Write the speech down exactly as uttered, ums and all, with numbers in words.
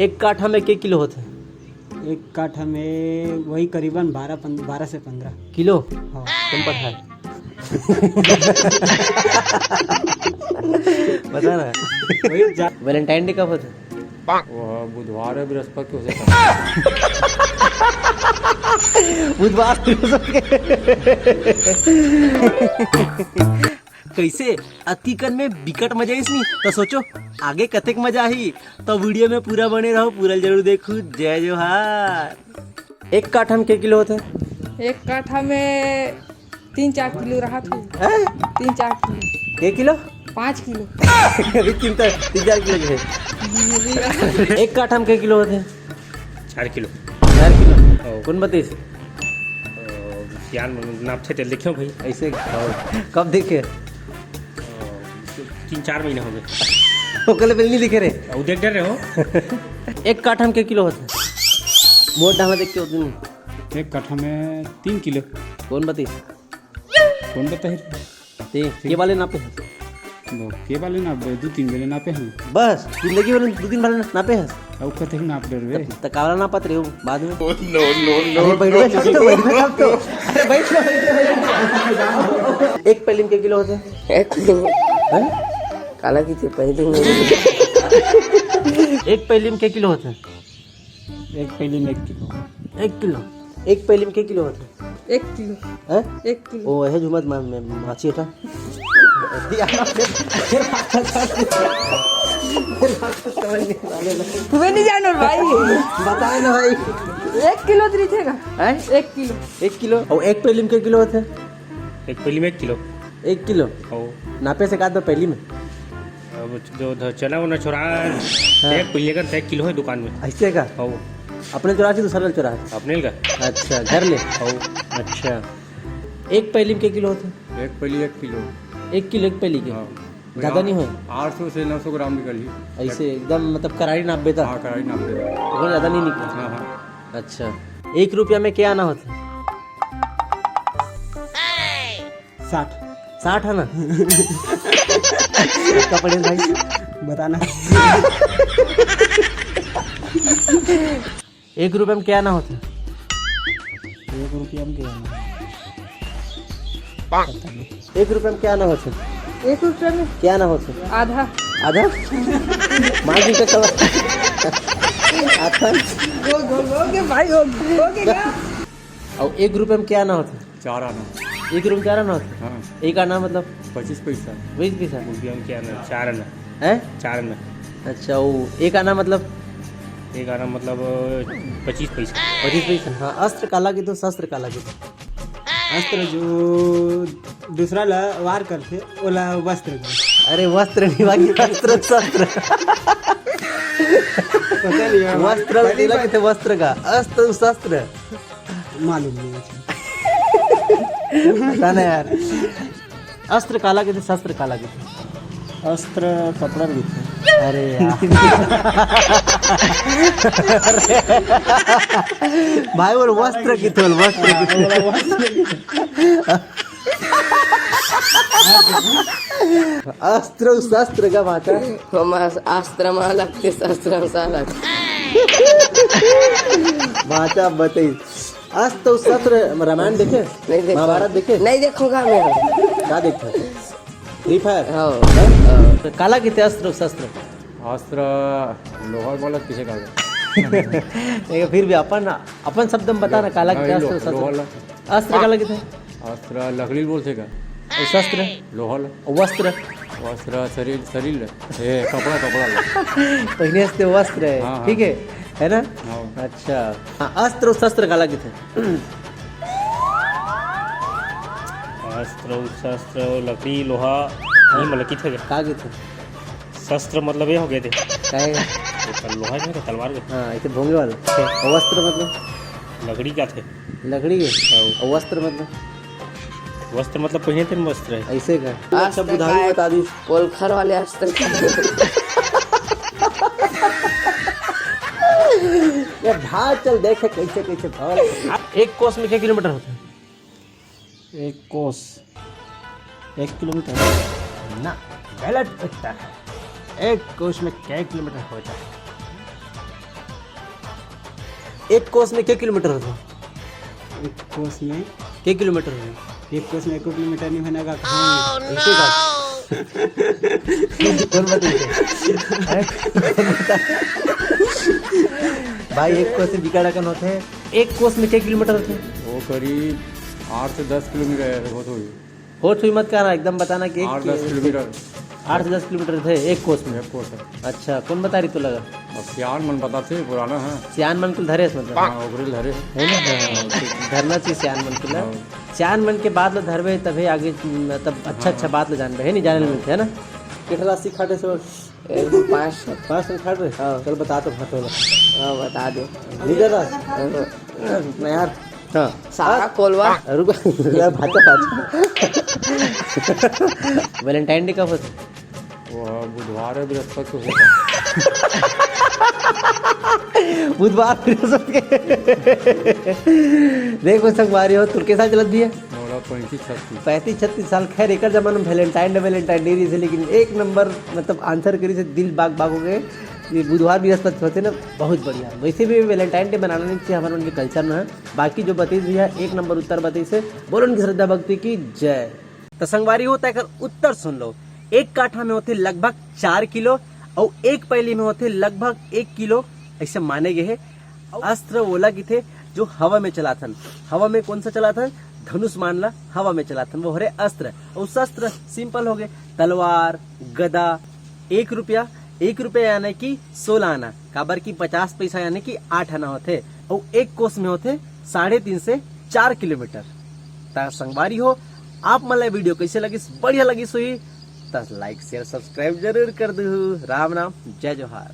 एक काठा में के किलो होथे? एक काठा में वही करीबन बारह पन-, बारह से पंद्रह। किलो? हाँ। कम पड़ता है। बता ना। वही जा- वैलेंटाइन डे कब होथे? वो बुधवार है, बृहस्पति हो सकता है। बुधवार हो सकता है। कइसे? अतिकन में बिकट मजा आइस नी, त सोचो आगे कतेक मजा आही। त वीडियो में पूरा बने रहो, पूरा जरूर देखो। जय जोहार। एक काठा में के किलो होथे? एक काठा में तीन चार किलो रहत हे। हैं? तीन चार किलो। के किलो? पाँच किलो। अभी तीन, तीन चार किलो के हे। एक काठा में के किलो होथे? चार किलो। चार किलो? हाँ। कौन बताइस? अ, सियान नापथे तेल देखे हो भाई? ऐसे? हाँ। कब देखे? अ, तीन चार महीना हो गए। ओकर ले पहले नहीं देखे रहे? वो देख डर रहे हो? एक काठा में के किलो होथे? मोर डामा देख के होथे नहीं। एक काठा में तीन किलो। कौन बताइस? कौन बताही? ते के वाले नापे हस? वो के वाले नापे, दू तीन बेले नापे हन। बस, जिंदगी भर दू तीन बार नापे हस? अउ कते नाप डरबे? त, त कावला नापत रहे हो बाद में? Oh, no, no, no, अरे, बैठबे तब तो, बैठबे तब तो। अरे, बैठ लो, बैठ लो, बैठ लो। एक पहली में के किलो होथे? एक किलो। हैं? काला की थी पहली में। एक पहली में के किलो होथे? एक पहली में एक किलो। एक किलो। एक पहली में के किलो होथे? एक किलो। हैं? एक किलो। ओ, हे झुमत मा-, में-, माछी होता। तुम्हें नहीं जानो भाई। बताए ना भाई। एक किलो तो नहीं थे का? हैं? एक किलो। एक किलो। और एक पहली में के किलो होथे? एक पहली में एक किलो। एक किलो? हाँ। नापे से का दो पहली में? अब जो ध-, चना वना छोरा, हाँ। एक पहली का तय किलो है दुकान में। ऐसे का? हाँ। अपने चोरा के दूसरा चोरा? अपने का। अच्छा, घर ले? हाँ। अच्छा। एक पहली में के किलो होथे? एक पहली एक किलो। एक किलो एक पहली के? हाँ। ज्यादा नहीं होय? आठ सौ से नौ सौ ग्राम निकली। ऐसे एकदम मतलब करारी नाप बेता? हाँ, करारी नाप बेता। ओकर ज्यादा नहीं निकली? हाँ, हाँ। अच्छा। एक रुपया में के आना होथे? साठ। साठ है ना? कितना पड़े भाई? बताना। एक रुपया में के आना होथे? एक रुपया में के आना? पता नहीं। एक रुपया में के आना होथे? एक रुपया में? के आना होथे? आधा। आधा? मार दी तो चला। आधा? हो, हो, हो गया भाई, हो गया, हो गया क्या? और एक रुपया में के आना होथे? चार आना। एक रुपया में चार आना होथे? हाँ। एक आना मतलब? पच्चीस पैसा। पच्चीस पैसा? रुपया में के आना? चार आना। हैं? चार आना। अच्छा, वो एक आना मतलब? एक आना मतलब पच्चीस पैसा। पच्चीस पैसा, हाँ। अस्त्र काला कहिथे, शस्त्र काला कहिथे? अस्त्र जो दूसरा ला वार करथे, ओला वस्त्र कहिथे। अरे, वस्त्र नहीं, बाकी अस्त्र, शस्त्र। पता नहीं यार, वस्त्र, पहली तेला बार कहिथे वस्त्र का, अस्त्र, शस्त्र। मालूम नहीं मुझे। पता ना यार। अस्त्र काला कहिथे, शस्त्र काला कहिथे? अस्त्र कपड़ा कहिथे। अरे यार। भाई, बोल वस्त्र कहिथे, बोल वस्त्र कहिथे। अस्त्र शस्त्र का भाषा। हम अस-, अस्त्र मा लगथे, शस्त्र मा लगथे। भाषा बताई। अस्त्र शस्त्र रामायण देखे? नहीं देखो। महाभारत देखे? नहीं देखो का मैं। का देखो? Free Fire? हाँ। हैं? हाँ। तो काला कहिथे अस्त्र शस्त्र? अस्त्र लोहा वाला किसे कहा? देखो, फिर भी अपन, अपन शब्द में बता ना, काला हाँ, कहिथे ये अस्त्र लो-, शस्त्र। लोहा वाला। अस्त्र काला कहिथे? अस्त्र लकड़ी बोलथे का? और शस्त्र? लोहा ला। और वस्त्र? वस्त्र शरीर, शरीर ला। ए, कपड़ा, कपड़ा ला। पहिने से वस्त्र है, हाँ, हाँ। ठीक है? है ना? हाँ। अच्छा। हाँ, अस्त्र और शस्त्र काला कहिथे? अस्त्र और शस्त्र, लकड़ी, लोहा, ये मतलब कहिथे का? का कहिथे? शस्त्र मतलब ये हो गए थे। काहे? ये तो लोहा है तो तलवार के। हाँ, ऐसे भोंगे वाला। अच्छा। और वस्त्र मतलब? लकड़ी का थे। लकड़ी के? हाँ। और वस्त्र मतलब? वस्त्र मतलब पहिने तेन वस्त्र है। ऐसे का? अच्छा, अस्त्र बुधारू का बता दी। पोलखर वाले अस्त्र का। ये भाग चल देखे कैसे कैसे भाग। एक कोस में के किलोमीटर होथे? एक कोस एक किलोमीटर? ना, गलत उत्तर है। एक कोस में के किलोमीटर होथे? एक कोस में के किलोमीटर होथे? एक कोस में? के किलोमीटर होथे? एक कोस में एक किलोमीटर नहीं होना का, कहाँ? ऐसे बात। कौन बताइस? भाई, एक कोस में बिकट अकन होथे। एक कोस में के किलोमीटर होथे? वो करीब आठ से दस किलोमीटर होत होही। होत हुई मत कहना, एकदम बताना कि एक आठ दस किलोमीटर। आठ से दस किलोमीटर थे एक कोस में। एक कोस है। अच्छा, कौन बता रही तोला? अब सियान मन बताथे, पुराना है। सियान मन कुल धरे हे मतलब। हाँ, ओकरे ल धरे। है ना? हाँ, ठीक। धरना चाहिए सियान मन कुल। हाँ। सियान मन के बात ल धरबे तभे आगे, मतलब, अच्छा, अच्छा बात ल जानबे, है नहीं? जाने ल मिलथे, है ना? कितना राशि खाटे से? ए, पाँच सौ। पाँच सौ खाटे? हाँ। चल, बता तो भाटो ला। हाँ, बता दे। नहीं दादा? हाँ। नहीं यार। हाँ। सारा कोलवा। रुक यार, भाचा, भाचा। Valentine Day कब होथे? वो बुधवार है, बृहस्पति को होता। बुधवार, बृहस्पति के। देखो संगवारी हो, तुर के साथ चलत भी है। मोला पैंतीस छत्तीस। पैंतीस छत्तीस साल। खैर, एकर जमाना में Valentine Day, Valentine Day रहिस हे, लेकिन एक नंबर, मतलब, answer करिस हे, दिल बाग बाग हो गए। ये बुधवार बृहस्पति होथे ना, बहुत बढ़िया। वैसे भी Valentine Day मनाना नहीं चाहिए, हमारे मन के culture में है। बाकी जो बतइस भैया, एक नंबर उत्तर बतइस हे। बोलो उनकी श्रद्धा भक्ति की जय। त संगवारी हो, तेकर उत्तर सुन लो। एक काठा में होथे लगभग चार किलो, अउ एक पहली में होथे लगभग एक किलो, ऐसे माने गए हे। अस्त्र ओला किथे जो हवा में चलाथन। हवा में कौन सा चलाथन? धनुष मान ला, हवा में चलाथन, वो हरे अस्त्र। अउ शस्त्र simple हो गए, तलवार, गदा। एक रुपया, एक रुपया यानी कि सोलह आना, काबर कि पचास पैसा यानी कि आठ आना होथे, अउ एक कोस में होथे साढ़े तीन से चार किलोमीटर। त संगवारी हो, आप मन ला video कैसे लगिस? बढ़िया लगिस होही त like, share, subscribe जरूर कर दू। राम राम, जय जोहार।